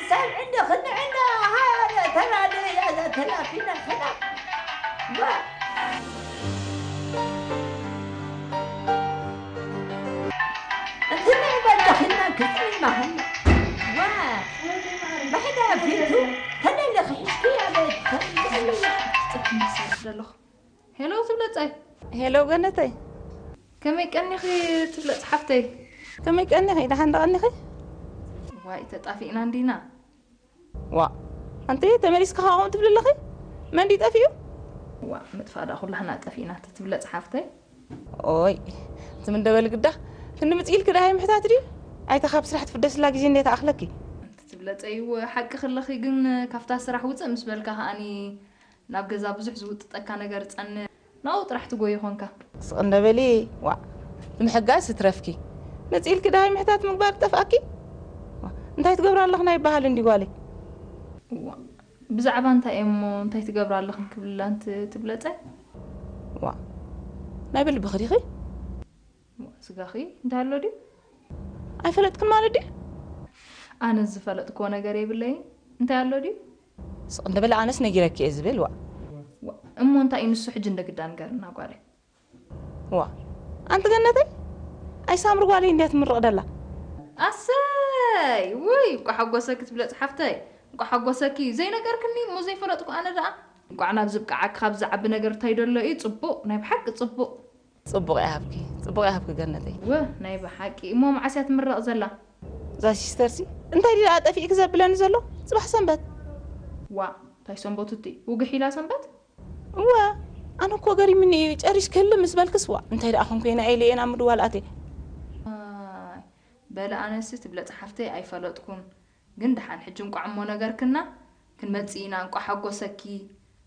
ሰብ ዕንዲ ክንዕንዲ ተራደ ተላፊና ሰላም። ዋ። እንትን በጃኺና ክጽኒ ማህና። ዋ። ባሕዳ ፊቱ ተደለ ክሕሽኪ ያለ ዘለኹ። ሄሎ ትብለፀይ። ሄሎ ገነተይ። ከመይ ቀኒኺ ትብለፅ ሓፍተይ? ከመይ ቀኒኺ? ደሓን ዶ ቀኒኺ? ዋይ ተጣፊእና እንዲና። ዋ ኣንቲ ተመሊስኪ ከ ከምኡ ትብሊ ኣለኺ? መን ድዩ ጠፊኡ? ዋ ምጥፋእ ደኣ ኩላህና ጠፊእና ተትብለፅ ሓፍተይ። ኦይ ትም እንደበሊ ግዳ ክንዲ ምፅእ ኢልኪ ደሃይ ምሕታት ድዩ? ኣይታ ካብ ስራሕ ትፍደስላ ግዜ እንዴ ተኣኽለኪ? ኣንቲ ትብለፀይ ሓቂ ከለኺ ግን ካብታ ስራሕ ውፅእ ምስ በልካ ከኣኒ ናብ ገዛ ብዙሕ ዝውጥጠካ ነገር ጸንሕ ናብኡ ጥራሕ ትጎዪ ኾንካ። ስቕ እንደ በሊ ዋእ ንምሕጋዝ ትትረፍኪ መጺእልኪ ደሃይ ምሕታት ምግባር ጠፍኣኪ እንታይ ትገብሪ ኣለኽና ይበሃል እንዲ ጓለይ ዋእ ብዛዕባ እንታይ እሞ እንታይ ትገብሪ ኣለኽን ክብልላ እንቲ ትብለጸ ዋእ ናይ ብልብኺ ዲኺ ዋእ ስጋኺ እንታይ ኣሎ ድዩ ኣይፈለጥክን ማለት ድዩ ኣነ ዝፈለጥክዎ ነገር የብለይን እንታይ ኣሎ ድዩ ስቕ እንደ በለ ኣነስ ነጊረኪ እየ ዝብል ዋእ ዋእ እሞ እንታይ እዩ ንሱ ሕጂ እንደ ግዳ ንገርና ጓለይ ዋእ ኣንቲ ገነተይ ኣይሳምሪ ጓለይ እንድያ ትምርቕ ደላ ኣሰይ ውይ እንቋዕ ሓጎሰኪ ትብለጽ ሓፍተይ እንቋዕ ሓጎሰኪ ዘይነገርክኒ እሞ ዘይፈለጥኩ ኣነ ደኣ እንቋዕ ናብ ዝብቅዓኪ ካብ ዝዓቢ ነገር እንታይ ደሎ እዩ ጽቡቕ ናይ ብሓቂ ጽቡቕ ጽቡቕ ይሃብኪ ጽቡቕ ይሃብኪ ገነተይ። እወ ናይ ብሓቂ እሞ መዓስ እያ ትምረቕ ዘላ? እዛ ሲስተርሲ እንታይ ድዩ ደኣ ጠፊእኪ ዘብለኒ ዘሎ ጽባሕ ሰንበት። ዋእ ታይ ሰንበቱ እቲ ውግሕ ኢላ ሰንበት? እወ ኣነ እኮ ገሪምኒ እዩ ጨሪሽኪ ህልም ምስ በልክስ ዋእ እንታይ ደኣ ኾንኩ እየ ንዓይ ኢለ እየ ናብ ምድዋል ኣትየ። ዋይ በሊ ኣነሲ ትብለጽ ሓፍተይ ኣይፈለጥኩን። ግን ደሓን ሕጂ እንቋዕ እሞ ነገርክና ክንመጽእ ኢና እንቋዕ ሓጎሰኪ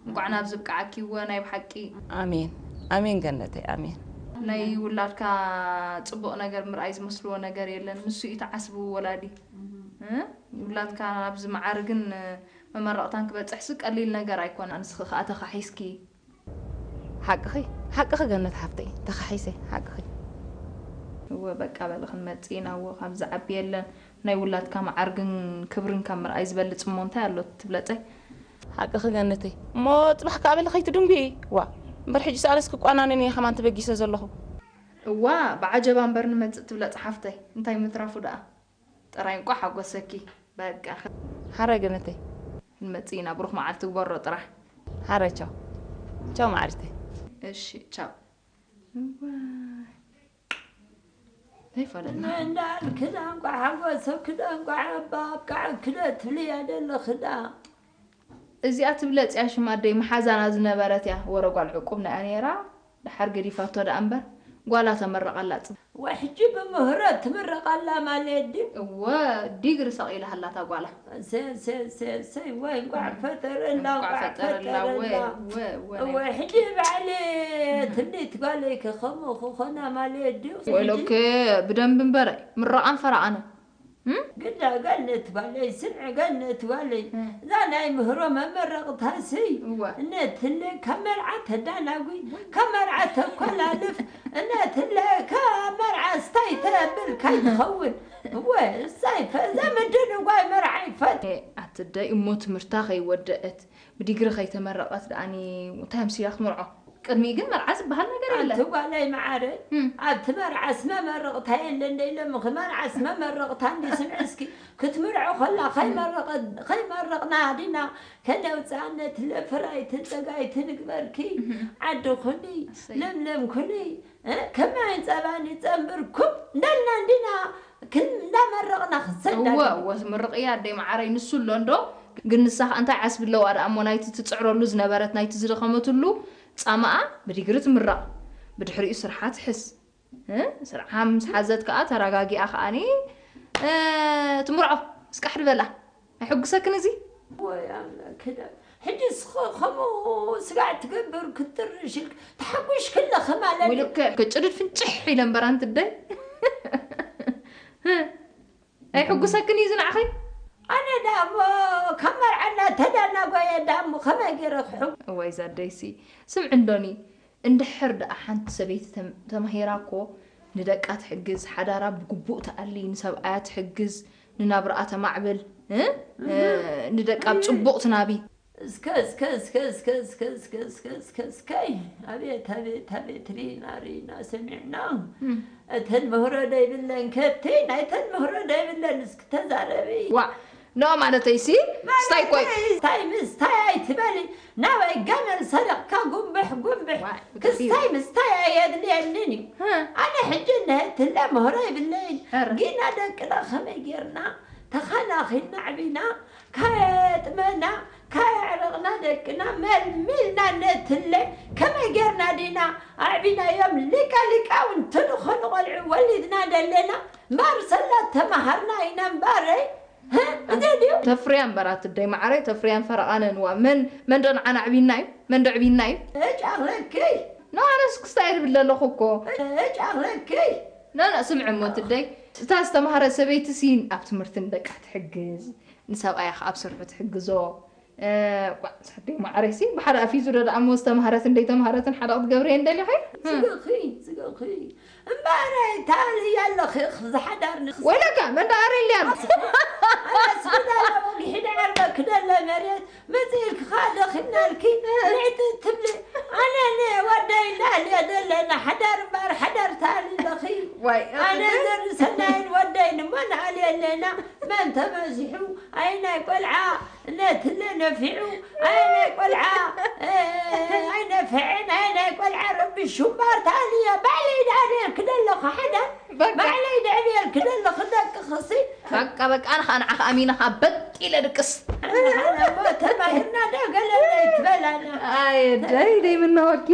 እንቋዕ ናብዚ ብቅዓኪ እወ ናይ ብሓቂ ኣሜን ኣሜን ገነተይ ኣሜን ናይ ውላድካ ጽቡቕ ነገር ምርኣይ ዝመስልዎ ነገር የለን ንሱ እዩ ተዓስብዊ ወላዲ እ ውላድካ ናብዚ መዓርግን መመረቕታን ክበጽሕሲ ቀሊል ነገር ኣይኮነ ንስኺ ከኣ ተኻሒስኪ ሓቅኺ ሓቅኺ ገነት ሓፍተይ ተኻሒሰ ሓቅኺ። እወ በቃ በሊ ክንመጽእ ኢና እወ ካብ ዝዓቢ የለን ናይ ውላድካ መዓርግን ክብርን ካብ ምርኣይ ዝበልጽ እሞ እንታይ ኣሎ ትብለጸይ። ሓቅኺ ገነተይ እሞ ጽባሕ ከኣ በሊ ከይትድንጉዪ ዋእ እምበር ሕጂ ሰኣነስ ክቋናነን እየ ከማን ተበጊሰ ዘለኹ። እዋ ብዓጀባ እምበር ንመጽእ ትብለጽ ሓፍተይ እንታይ ምትራፉ ደኣ። ጥራይ እንቋዕ ሓጎሰኪ በቃ። ሓራይ ገነተይ። ክንመጽእ ኢና ብሩኽ መዓልቲ ግበሮ ጥራሕ። ሓራይ ቻው ቻው ማዕሪተይ። እሺ ቻው። እዋይ ዘይፈለጥና። እንዳል ክዳ እንቋዕ ሓጎሰኪ ዶ እንቋዕ ኣባ ኣብቃዓኪ ዶ ትብልያ ደለኺ ዳ። እዚኣ ትብለጽ እያ ሽም ኣደይ መሓዛና ዝነበረት እያ ወረ ጓል ዕቁብ ናያ ነይራ ደሓር ገዲፋቶ ደኣ እምበር ጓላ ተመረቐላ ጽ። ወሕጂ ብምህረት ትምረቕ ኣላ ማለት ድዩ? እወ ዲግሪ ሰቒላ ሃላ እታ ጓላ። ሰይ ሰይ ሰይ ሰይ ወይ እንቋዕ ፈጠረላ እንቋዕ እንቋዕ ፈጠረላ ፈጠረላ። ወ ወ እወ ሕጂ ባዕሊ ትምኒት ጓለይ ከ ከምኡ ክኾና ማለት ድዩ? ወይለከ ብደንቢ እምበረ ምረቓን ፈረቓነ። እም? ግዳ ገነት ጓለይ ስምዒ ገነት ጓለይ እም። እዛ ናይ ምህሮ መመረቕታሲ እወ። እነትለ ካብ መርዓ ተዳናጉ ካብ መርዓ ተኮላልፍ እነትለ ካብ መርዓ ስታይ ተብል ከይትኸውን እወ እሳይ ፈ- እዛ ምድንጓይ መርዓ ይፈት ኣትደይ እሞ ትምህርታ ከይወደአት ብዲግሪ ከይተመረቐት ደኣኒ እንታይ ኣምሲላ ክትምርዖ ቅድሚኡ ግን መርዓ ዝበሃል ነገር የለን። ኣንቲ ጓለይ መዓረይ እም። ኣብቲ መርዓስ መመረቕታ የለ እንደ ኢሎምኺ መርዓስ መመረቕታ እንዲ ስምዒ እስኪ ክትምርዖ ከላ ከይመረቐ- ከይመረቕና ዲና ከነውፅኣነት ለፍራይትን ፀጋይትን ግበርኪ ዓዲ ኩኒ እሰይ። ለምለም ኩኒ እ፣ ከማይን ፀባን ይፀንብርኩም እንዳልና እንዲና ክን- እንዳመረቕና እወ ክሰዳድ እወ ትምርቕ እያ ኣደይ መዓረይ ንሱ ኣሎ እንዶ ግን ንሳ ከ እንታይ ዓስቢ ኣለዋ ደኣ እሞ ናይቲ ትፅዕረሉ ዝነበረት ናይቲ ዝደኸመትሉ ፃማኣ ብዲግሪ ትምረቕ ብድሕሪኡ ስርሓ ትሕዝ እ፣ ስርሓ ምስ ሓዘት ከኣ ተረጋጊኣ ከኣኒ እ፣ ትምርዖ ስቃሕ ድበላ ኣይሕጉሰክን እዚ ወይ ኣምላክ ክዳ ሕጂ ስኸ ከምኡ ስጋዕ ትገብር ክትጥርሽ ኢልክ ተሓጒሽ ክለኸ ማለት እዩ። ውልከ ከጭድድ ፍንጭሕ ኢለ እምበር ኣንቲ ኣደይ ኣይሕጉሰክን እዩ ዝንዓኸይ ኣነ ዳሞ ካብ መርዓና ተዳናጓየ ዳሞ ከመይ ገይረ ክሕጉ እዋይ ዛደይሲ ስምዒ እንዶኒ እንድሕር ደኣ ሓንቲ ሰበይቲ ተማሂራ እኮ ንደቃ ትሕግዝ፣ ሓዳራ ብግቡእ ትኣሊ፣ ንሰብኣያ ትሕግዝ፣ ንናብርኣ ተማዕብል፣ እ? እ፣ ንደቃ ኣብ ጽቡቕ ትናቢ። እስከ እስከ እስከ እስከ እስከ እስከ እስከ እስከ እስከይ፣ ኣቤት ኣቤት ኣቤት፣ ሪና ሪና ሰሚዕና። እም። እተን ምህሮ ደይብለን ከብቲ፣ ናይተን ምህሮ ደይብለን እስኪ ተዛረቢ። ዋ፣ ኖ ማለተይ ሲ፣ ስታይ ቆይ። ማለተይ ስታይ ምስታይ ኣይትበሊ። ናበይ ገመል ሰሪቕካ ጉንብሕ ጉንብሕ። ዋ፣ ክስታይ ምስታይ ኣየድልየንን እዩ። እ። ኣነ ሕጂ ነትለ ምህሮ ይብለይን። ኧረ። ጊና ደቅና ከመይ ጌርና ተኸናኺና ኣዕቢና፣ ካየጥመና፣ ካየዕረቕና ደቅና መልሚልና ነትለ፣ ከመይ ጌርና ዲና ኣዕቢናዮም ሊቀ ሊቃውንቲ ዝኾኑ ቆልዑ ወሊድና ደለና? ማርሰላ ተማሃርና ኢና እምበረይ። ህ? እዚ ድዩ? ተፍርያ እምበር ኣትደይ መዓረይ፣ ተፍርያን ፈረቓነን ዋ። መን፣ መን ዶ ንዓና ኣዕቢና እዩ? መን ዶ ኣዕቢና እዩ? እጭ ኣኽለኪ። ኖ፣ ኣነስ ክስታይ ድብል ኣለኹ እኮ። እጭ ኣኽለኪ። ኖ፣ ኖ፣ ስምዒ እሞ ትደይ። እታ ዝተማህረ ሰበይቲ ሲ ኣብ ትምህርቲ ንደቃ ትሕግዝ፣ ንሰብኣያ ከኣ ኣብ ስርሑ ትሕግዞ። እ፣ ቋዕ፣ ሳደይ መዓረይ ሲ ብሓደ ኣፊዙ ዶ ደኣ እሞ ዝተማህረትን ደይተማህረትን ሓደ ክትገብርየን ደሊኺ? ስግኺ፣ ስግኺ። እምበረይ ታልያ ኣለኺ ዝሓዳር ንኽስ-፣ ወይለካ፣ መን ደኣ ኣርልያ ኣሎ? ኣነ ስግዳ ወግሒ ደዓርበ ክደለ መሬት መጺእልኪ ኸኣ ደኺምናልኪ፣ ንዕቲ ትብሊ። ኣነ ንወደይ ንኣልየ ደለና ሓዳር እምበኣር ሓዳር ትኣሊ ኣለኺ። ዋይ፣ ኣነ ኣነ ዘርኢ ሰናይን ወደይን እሞ ንኣልየ ኣለና። መን ተመዚሑ? ኣይ ናይ ቆልዓ ነትለ ነፊዑ። ኣይ ናይ ቆልዓ፣ እ፣ ኣይነፍዕን። ኣይ ናይ ቆልዓ ረቢሹ እምበኣር ትኣልየ። ባዕለይ ንኣልየልኪ ደለኹ ሓዳር። በቃ። ባዕለይ ደዕብየልኪ ደለኹ ደቅኽሲ። በቃ፣ በቃ፣ ኣነ ኸኣ ንዓኻ ኣሚነ ኸኣ በጥ ኢለ ድቅስ። ኣነ ኸኣ እሞ ተማሂርና ዶ ገለ ዘይትበላና? ኣየ ደይ፣ ደይ ምነወኪ።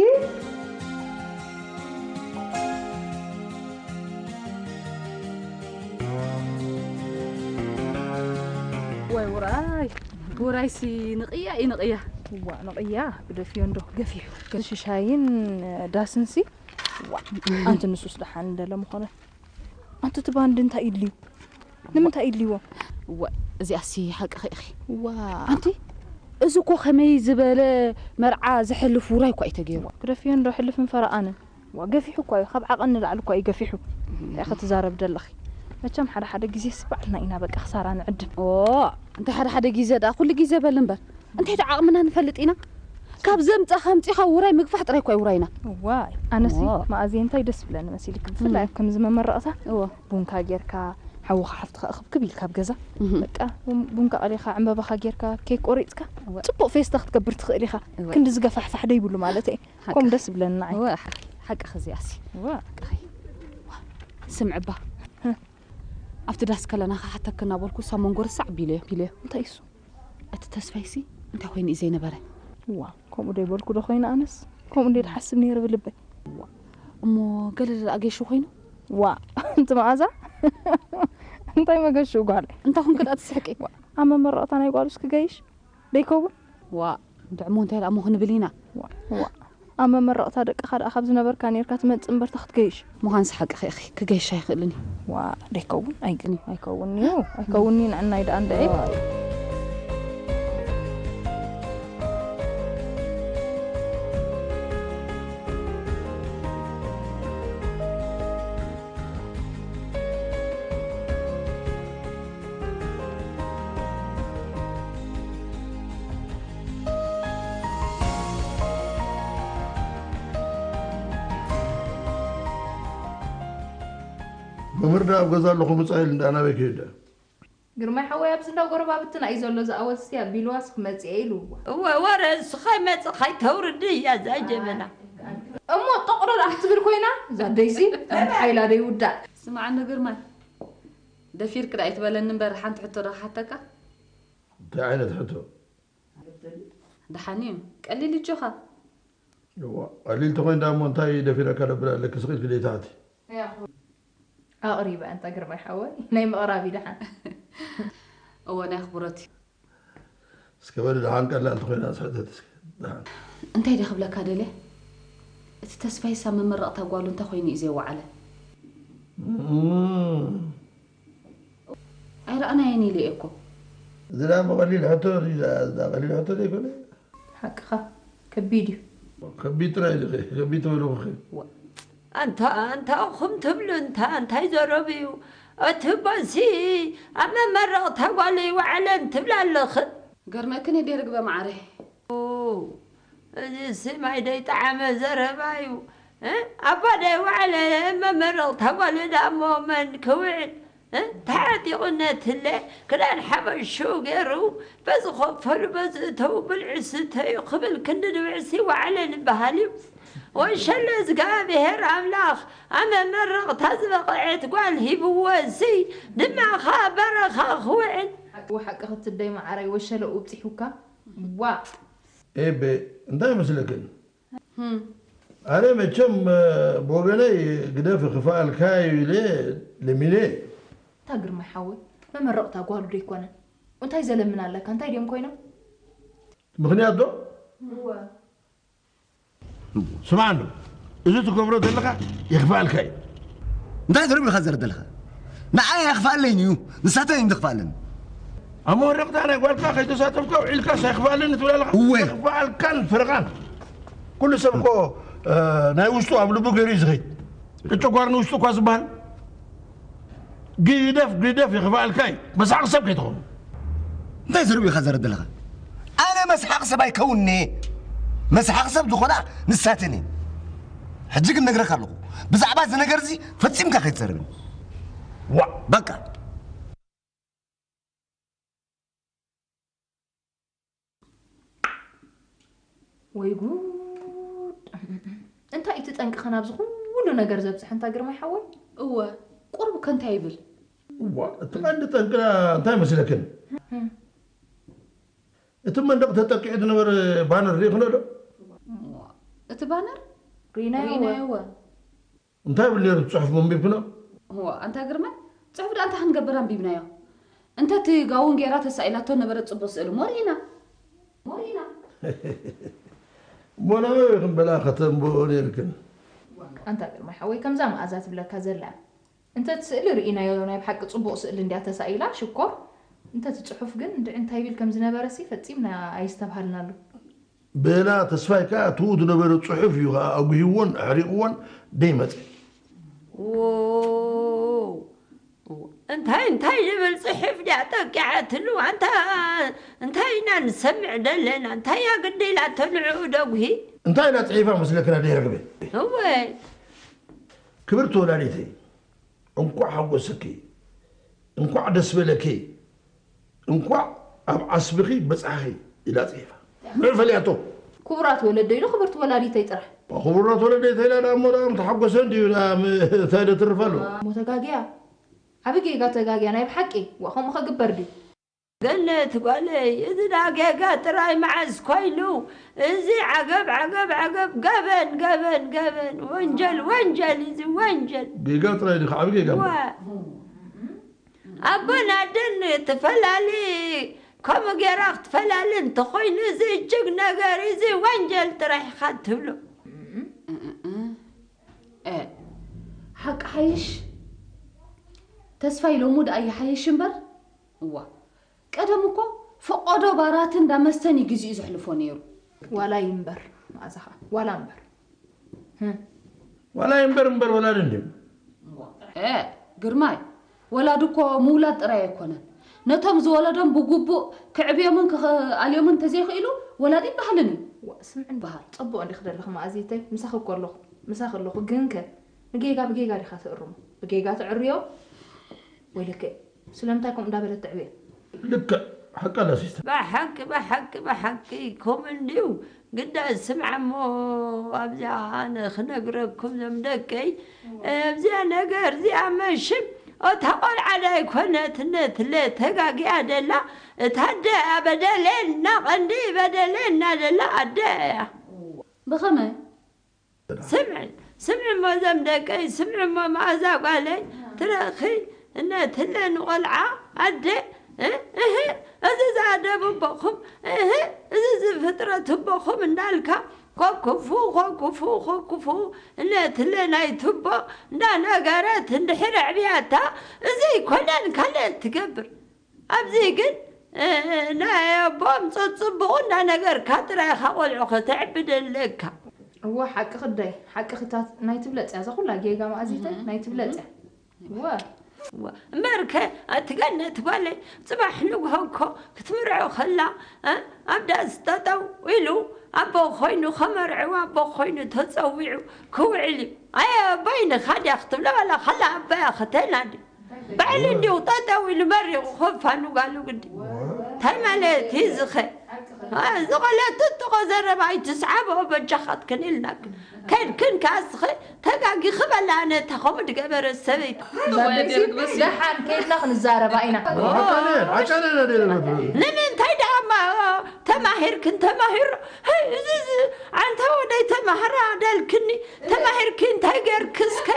ወይ ውራይ፣ ውራይሲ ንቕያ እዩ ንቕያ። እዋ፣ ንቕያ ብደፊዮ እንዶ ገፊሑ። ሽሻይን ዳስንሲ፣ እዋ፣ ኣንቲ ንሱስ ደሓን እንደለ ምኾነ። ኣንቲ እቲ ባንድ እንታይ ኢድልዩ? ንምንታይ ኢድልይዎ? እዋ፣ እዚኣሲ ሓቅኺ ኢኺ። እዋ። ኣንቲ፣ እዚ እኮ ከመይ ዝበለ መርዓ ዘሕልፍ ውራይ እኳ እዩ ተገይሩ። ግደፍዮ እንዶ ሕልፍን ፈረቓንን። ዋ፣ ገፊሑ እኳ እዩ፣ ካብ ዓቐን ንላዕሊ እኳ እዩ ገፊሑ። እንታይ ኢኺ ትዛረብ ደለኺ? መቸም ሓደ ሓደ ግዜስ ባዕልና ኢና በቃ ክሳራ ንዕድም። ኦ፣ እንታይ ሓደ ሓደ ግዜ ደኣ፣ ኩሉ ግዜ በል እምበር። እንታይ ደኣ ዓቕምና ንፈልጥ ኢና። ካብ ዘምጻኻ ኣምጺኻ ውራይ ምግፋሕ ጥራይ እኳ እዩ ውራይና። እዋይ፣ ኣነሲ ኦ። መኣዝየ እንታይ ደስ ብለኒ መሲልኪ፣ ብፍላይ እም። ኣብ ከምዚ መመረቕታ እወ። ቡንካ ጌርካ፣ ሓውኻ ሓፍትኻ እኽብክብ ኢልካ ኣብ ገዛ። እም። በቃ፣ ቡን-፣ ቡንካ ቀሊኻ፣ ዕምበባኻ ጌርካ፣ ኬክ ቆሪጽካ፣ እወ። ጽቡቕ ፌስታ ክትገብር ትኽእል ኢኻ። እወ። ክንዲ ዝገፋሕፋሕ ደይብሉ ማለት እየ። ሓቂ። ከምኡ ደስ ብለኒ ንዓይ። እወ፣ ሓቂ፣ ሓቂ ኸዚኣሲ። እወ። ሓቂ። ስምዕባ። ህ። ኣብቲ ዳስ ከለና ክሓተኪ እናበልኩ ሳብ መንጎ ርሳዕ ኣቢለዮ፣ ኣቢለዮ። እንታይ እሱ? እቲ ተስፋይሲ እንታይ ኮይኑ እዩ ዘይነበረ? ዋ፣ ከምኡ ዶ ይበልኩ ዶ ኮይነ ኣነስ? ከምኡ እንደ ድሓስብ ነይረ ብልበይ። ዋ፣ እሞ ገለ ደኣ ገይሹ ኮይኑ? ዋ፣ እንቲ መኣዛ? እንታይ መገሹ ጓል? እንታይ ኮንክ ደኣ ትስሕቂ? ዋ፣ ኣብ መመረቕታ ናይ ጓሉስ ክገይሽ? ደይከውን? ዋ፣ እንድዕሞ እንታይ ደኣ እሞ ክንብል ኢና? ዋ፣ ዋ። ኣብ መመረቕታ ደቅኻ ደኣ ካብ ዝነበርካ ኔርካ ትመጽእ እምበር ተኽትገይሽ። ምዃንስ ሓቅኺ ኢኺ፣ ክገይሽ ኣይኽእልን እዩ። ዋ፣ ደይከውን፣ ኣይግን፣ ኣይከውን እዩ፣ ኣይከውን እዩ፣ ንዕናይ ደኣ እንድዒ። ዋ። መምህር ደኣ ኣብ ገዛ ኣለኹ፣ ምጻእ ኢሉ እንዳ ናበይ ከይደ? ግርማይ ሓወይ ኣብዚ እንዳ ጎረባብትና እዩ ዘሎ፣ ዝኣወስቲ ኣቢልዋስ ክመጽእ እየ ኢልዋ። እወ፣ ወረ እሱ ኸይመጽእ ኸይተውርድ እያ እዛ ጀበና። እሞ ጠቕሎ ደኣ ክትብል ኮይና፣ እዛ ደይሲ፣ ኣንቲ ሓይላ ደይውዳእ። ስምዓኒ ግርማይ፣ ደፊርክ ደኣ ኣይትበለኒ እምበር፣ ሓንቲ ሕቶ ዶ ክሓተካ? እንታይ ዓይነት ሕቶ? ደሓን እዩ፣ ቀሊል እጆኻ። እዋ፣ ቀሊል ተኾይኑ ደኣ እሞ እንታይ ደፊረካ ደብል ኣለኪ? ስቕ ኢልኪ ደይትሓቲ። ኣቕሪበ ኣንታ ግርማይ ሓወይ፣ ናይ ምቕራብ እዩ ደሓን። እወ፣ ናይ ኣኽብሮት እዩ። እስከ በሊ ደሓን ቀላል ተኾይና ስሕተት እስከ፣ ደሓን። እንታይ ድየ ክብለካ ደልየ? እቲ ተስፋይስ ኣብ መመረቕታ ጓሉ እንታይ ኮይኑ እዩ ዘይወዓለ? እም። ኣይረኣናዮን ኢለ እየ እኮ። እዚ ደኣ እሞ ቀሊል ሕቶ፣ እዚ ደኣ፣ እዚ ደኣ ቀሊል ሕቶ ዘይኮነ? ሓቅኻ፣ ከቢድ እዩ። ከቢድ ጥራይ ኢልኺ፣ ከቢድ ተበልኹኺ። ዋ፣ ኣንታ፣ ኣንታ እኹም ትብሉ፣ እንታ፣ እንታይ ዘረብ እዩ? እቲ ቦሲ ኣብ መመረቕታ ጓሉ ይወዓለን ትብላ ኣለኽን። ገርመክን እየ ደርግበ መዓረይ። ኦ፣ እዚ ስማይ ደይጠዓመ ዘረባ እዩ። እ? ኣባ ደይወዓለ መመረቕታ ጓሉ ዳሞ መን ክውዕል? እ? ተዓጢቑ ነትለ ክዳን ሓበሹ ገይሩ በዚ ኸፈሉ በዚ እተው ብልዒ ስተዩ ክብል ክንዲ ንብዕሲ ወዓለ ንበሃል እዩ። ወሸለ እግዚኣብሔር ኣምላኽ ኣብ መመረቕታ ዝበቕዐት ጓል ሂብዎ እሲ ድማ ኸኣ በረኻ ክውዕል። ሓቂ ሓቂ ክትደይ መዓረይ ወሸለ ውብፂሑካ። ዋ። ኤቤ እንታይ መስለክን? ኣነ መቸም ብወገነይ ግደፍ ክፍኣልካ ኢለ ለሚነ። እታ ግርማይ ሓወይ መመረቕታ ጓሉ ዶ ይኮነን? እንታይ ዘለምን ኣለካ እንታይ ድዮም ኮይኖም? ምኽንያት ዶ? እወ። ስማዕ እንዶ፣ እዚ ትገብሮ ዘለኻ የኽፍኣልካ እዩ። እንታይ ትርብ ኢኻ ዘረ ዘለኻ? ንዓይ ኣይኽፍኣለይን እዩ፣ ንሳተን እየን ዝኽፍኣለን። ኣብ መወረቕታ ናይ ጓልካ ከይተሳተፍካ ውዒልካስ ኣይኽፍኣልን ትብል ኣለኻ? እወ። የኽፍኣልካን ፍርቓን። ኩሉ ሰብ እኮ እ፣ ናይ ውሽጡ ኣብ ልቡ ገይሩ እዩ ዝኸይድ። ጨጓር ንውሽጡ እኳ ዝበሃል ግደፍ ግደፍ የኽፍኣልካ እዩ። መሳቕ ሰብ ከይትኸውን። እንታይ ዝርብ ኢኻ ዘረ ዘለኻ? ኣነ መስሓቕ ሰብ ኣይከውንነ። መስሓቕ ሰብ ዝኾና ንሳተን እየን። ሕጂ ግን ነግረካ ኣለኹ፣ ብዛዕባ እዚ ነገር እዚ ፈጺምካ ከይትዘርብን። ዋእ! በቃ። ወይ ጉድ! እንታይ እቲ ጠንቅኸ ናብዚ ኩሉ ነገር ዘብጽሐ እንታ ግርማይ ሓወይ? እወ፣ ቁሩብ ከ እንታይ ይብል? እዋ፣ እቲ ቀንዲ ጠንቅና እንታይ መስለክን? እም። እቲ መንደቕ ተጠቂዑ ዝነበረ ባነር ርኢኽኖ ዶ? እዋ፣ እቲ ባነር? ርኢናዮ ርኢናዮ እወ። እወ። እንታይ ይብል ነይሩ እቲ ጽሑፍ መንቢብክኖ? እዋ፣ ኣንታ ግርማይ፣ ጽሑፍ ደኣ እንታይ ክንገብር ኣንቢብናዮ? እንተ እቲ ጋውን ጌራ ተሳኢላቶ ነበረት ጽቡቕ ስእሊ እሞ ርኢና። እሞ ርኢና። እሞ ናበይ ኢኹም በላ ከተንብቦ ነይርክን? ኣንታ ግርማይ ሓወይ፣ ከምዛ መኣዛ ትብለካ ዘላ። እንተ እቲ ስእሊ ርኢናዮ ናይ ብሓቂ ጽቡቕ ስእሊ እንድያ ተሳኢላ፣ ሽኮር። እንተ እቲ ጽሑፍ ግን እንድዒ እንታይ ይብል ከም ዝነበረሲ ፈጺምና ኣይስተብሃልናሉ። በላ ተስፋይ ከኣ እቲኡ ዝነበረ ጽሑፍ እዩ ከኣ ኣጉሂዎን ኣሕሪቕዎን ደይመጸ። ዎው! እንታይ እንታይ ዝብል ጽሑፍ ድያ ጠቂዓትሉ? ኣንታ እንታይ ኢና ንሰምዕ ደለና? እንታይ እያ ግዲ ኢላቶ ንዕኡ ደጉሂ? እንታይ ኢላ ጽሒፋ መስለክና ደይረኽበ? እወ። ክብርቲ ወላዲተይ፣ እንኳዕ ሓጎሰኪ፣ እንኳዕ ደስ በለኪ፣ እንኳዕ ኣብ ዓስብኺ በጻሕኺ ኢላ ጽሒፋ። ንዑ ፈልያቶ። ክቡራት ወለደይ ዶ ክብርቲ ወላዲተይ ጥራሕ? ክቡራት ወለደይ ተይላ ደኣ እሞ ደኣ ምተሓጎሰ እንድዩ ደኣ ም-፣ እንታይ ዶ ትርፍ ኣሎ? እሞ ተጋግያ። ዓቢ ጌጋ ተጋግያ ናይ ብሓቂ። ዋእ ከምኡ ከግበር ድዩ? ገነት ጓለይ፣ እዚ ደኣ ጌጋ ጥራይ መዓስ ኮይኑ? እዚ ዓገብ፣ ዓገብ፣ ዓገብ፣ ገበን፣ ገበን፣ ገበን፣ ወንጀል፣ ወንጀል፣ እዚ ወንጀል። ጌጋ ጥራይ ድዩ? ዓቢ ጌጋ እሞ። ዋእ። ኣቦን ኣደን ትፈላሊ፣ ከምኡ ጌራ ክትፈላሊ እንተኾይኑ፣ እዚ እጅግ ነገር፣ እዚ ወንጀል ጥራሕ ኢኻ ትብሎ። እ፣ ሓቂ ሓይሽ፣ ተስፋይ ሎሙ ደኣ ይሓይሽ እምበር። እዋ፣ ቀደም እኮ ፈቆዶ ባራትን እንዳ መስተን እዩ ግዚኡ ዘሕልፎ ነይሩ። ዋላ ይንበር፣ መኣዛኻ፣ ዋላ እምበር። ህም። ዋላ ይንበር እምበር ወላዲ እንድዩ። እ፣ ግርማይ፣ ወላዲ እኮ ምውላድ ጥራይ ኣይኮነን። ነቶም ዝወለዶም ብግቡእ ክዕብዮምን ክኽኣልዮምን እንተዘይኽኢሉ፣ ወላዲ ይበሃልን እዩ። ዋ፣ ስምዒ እምበሃል። ጽቡቕ እንዲኺ ደለኺ መኣዚተይ፣ ምሳኺ እኮ ኣለኹ። ምሳኺ ኣለኹ፣ ግንከ ንጌጋ ብጌጋ ዲኻ ትእርሞ? ብጌጋ ትዕርዮ ወይ ልክዕ? ስለምንታይ ከምኡ እንዳበለት ተዕብየ? ልክዕ፣ ሓቂ ኣላ ሲስተር። ብሓቂ፣ ብሓቂ፣ ብሓቂ ከምኡ እንድዩ። ግዳ ስምዓ እሞ፣ ኣብዚኣ ኣነ ክነግረኩም ዞም ደቀይ፣ ኣብዚኣ ነገር እዚኣ መሽም፣ እታ ቆልዓ ዳይኮነት ነትለ ተጋጊኣ ደላ፣ እታ ኣደ እያ በደሌና፣ ቀንዲ በደሌና ደላ ኣደ እያ። ብኸመይ? ስምዒ፣ ስምዒ እሞ ዘም ደቀይ፣ ስምዒ እሞ መኣዛ ጓለይ፣ ትረኺ እነትለ ንቖልዓ ኣደ፣ እ፣ እህ፣ እዚ ዝኣደብ እቦኹም፣ እህ፣ እዚ ዝፍጥረት እቦኹም እንዳልካ፣ ኮክፉ፣ ኮክፉ፣ ኮክፉ፣ እነትለ ናይ ትቦ እንዳነገረት እንድሕር ኣዕብያታ፣ እዚ ኣይኮነን ካልእ ትገብር። ኣብዚ ግን፣ እ፣ ናይ ኣቦም ጸጽብቑ እንዳነገርካ ጥራይ ኢኻ ቆልዑ ከተዕቢ ደለካ። እወ፣ ሓቂ ክዳይ፣ ሓቂ ክታት ናይ ትብለጽ እያ። እዛ ኩላ ጌጋ መኣዚተይ እህ፣ ናይ ትብለጽ እያ። እህ። እወ። እምበርከ፣ ኣቲ ገነት ጓለይ፣ ጽባሕ ንግሆ እኮ ክትምርዖ ከላ፣ እ፣ ኣብ ዳስ ጠጠው ኢሉ፣ ኣቦ ኮይኑ ከመርዕዋ፣ ኣቦ ኮይኑ ተጸዊዑ ክውዕል እዩ። ኣየ ኣቦይ ንኻ ድያ ክትብሎ፣ ዋላ ከላ ኣቦያ ከተና ድዩ? ባዕሉ እንዲሁ ጠጠው ኢሉ መሪቑ፣ ኮፋኑ ጋሉ ግዲ። እንታይ ማለት እዩ ዝኸ? አ፣ ዝቐለ ጥጥቖ ዘረባ ኣይትስዓቦ በጃኻትክን ኢልናክን። ከድክን ከኣ እስኸ ተጋጊኺ በላ፣ ነታ ከምኡ ድገበረ ሰበይቲ። ባቤ፣ ደሓን ከይድና ክንዛረባ ኢና። ኣጫነ፣ ኣጫነ ኢና ደለና። ንምንታይ ደኣ እማ ተማሂርክን ተማሂሩ? ሀይ፣ እዚ፣ እዚ፣ ኣንታ ወደይ ተማህራ ደልክኒ፣ ተማሂርኪ እንታይ ገርኪ እስከ?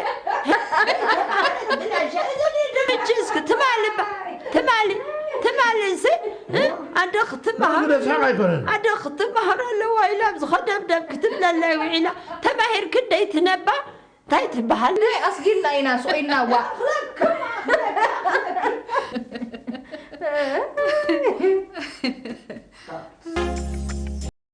ሕጂ እስኪ ትማሊ ባ-፣ ትማሊ፣ ትማሊ እሲ፣ እ? ኣደ ክትመሃር፣ ብደስሓቕ ኣይኮነን። ኣደ ክትመሃር ኣለዋ ኢላ ኣብዚ ከደብደብ ክትብለለይ ውዒላ። ተማሂርኪ ደይ ትነባ? እንታይ ትበሃል? ናይ ኣስጊድና ኢና፣ ስቕ ኢልና፣ ዋ።